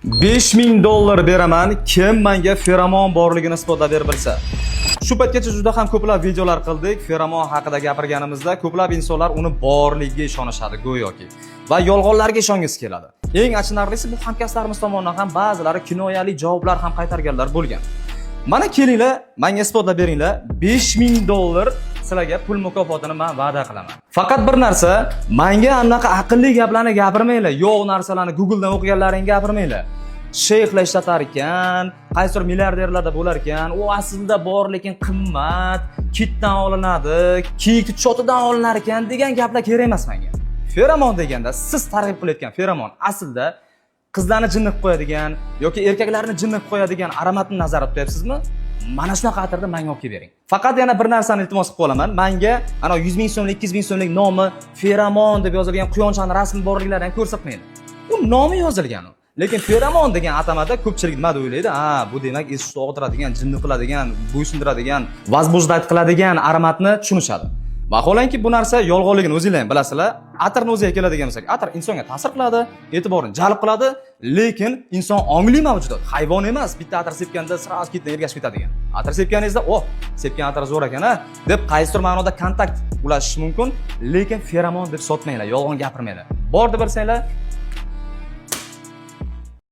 5000 dollar beraman, kim menga feromon borligini isbotlab berib bilsa. Shu paytgacha juda ham ko'plab videolar qildik. Feromon haqida gapirganimizda ko'plab insonlar uni borligiga ishonishadi go'yoki va yolg'onlarga ishongisi keladi. Eng achinarlisi, bu hamkasblarimiz tomonidan ham ba'zilari kinoyali javoblar ham qaytarganlar bo'lgan. Mana kelinglar, menga isbotlab beringlar. 5000 dollar sizlarga pul mukofotini men va'da qilaman. Faqat bir narsa, menga anaqa aqlli gaplarni gapirmanglar, yo'q narsalarni Google'dan o'qiganlaringni gapirmanglar. Sheyxlar ishlatar ekan, qaysidir milliarderlarda bo'lar ekan, u aslida bor, lekin qimmat, kitdan olinadi, kiyikni chotidan olinar ekan degan gaplar kerak emas menga. Feromon deganda siz targ'ib qilayotgan feromon aslida qizlarni jinni qilib qo'yadigan yoki erkaklarni jinni qilib qo'yadigan aromatni nazarda tutyapsizmi? Mana shunaqa atirni menga olib kelib bering. Faqat yana bir narsani iltimos qilib qolaman. Menga ana 100 ming so'mlik, 200 ming so'mlik nomi feromon deb yozilgan quyonchani rasmi borliklarini ham ko'rsatmanglar. U nomi yozilgan u. Lekin feromon degan atamada ko'pchilik nima deb o'ylaydi? Ha, bu demak es hushni og'diradigan, jinni qiladigan, bo'ysundiradigan, возбуждать qiladigan aromatni tushunishadi. Vaholanki bu narsa yolg'onligini o'zinglar ham bilasizlar. Atirni o'ziga keladigan bo'lsak, atir insonga ta'sir qiladi, e'tiborini jalb qiladi, lekin inson ongli mavjudot, hayvon emas. Bitta atir sepganda сразу ketdan ergashib ketadigan. Atir sepganingizda, "Oh, sepgan atir zo'r ekan a", deb qaysidir ma'noda kontakt ulashishi mumkin, lekin feromon deb sotmanglar, yolg'on gapirmanglar. Bor deb bilsanglar,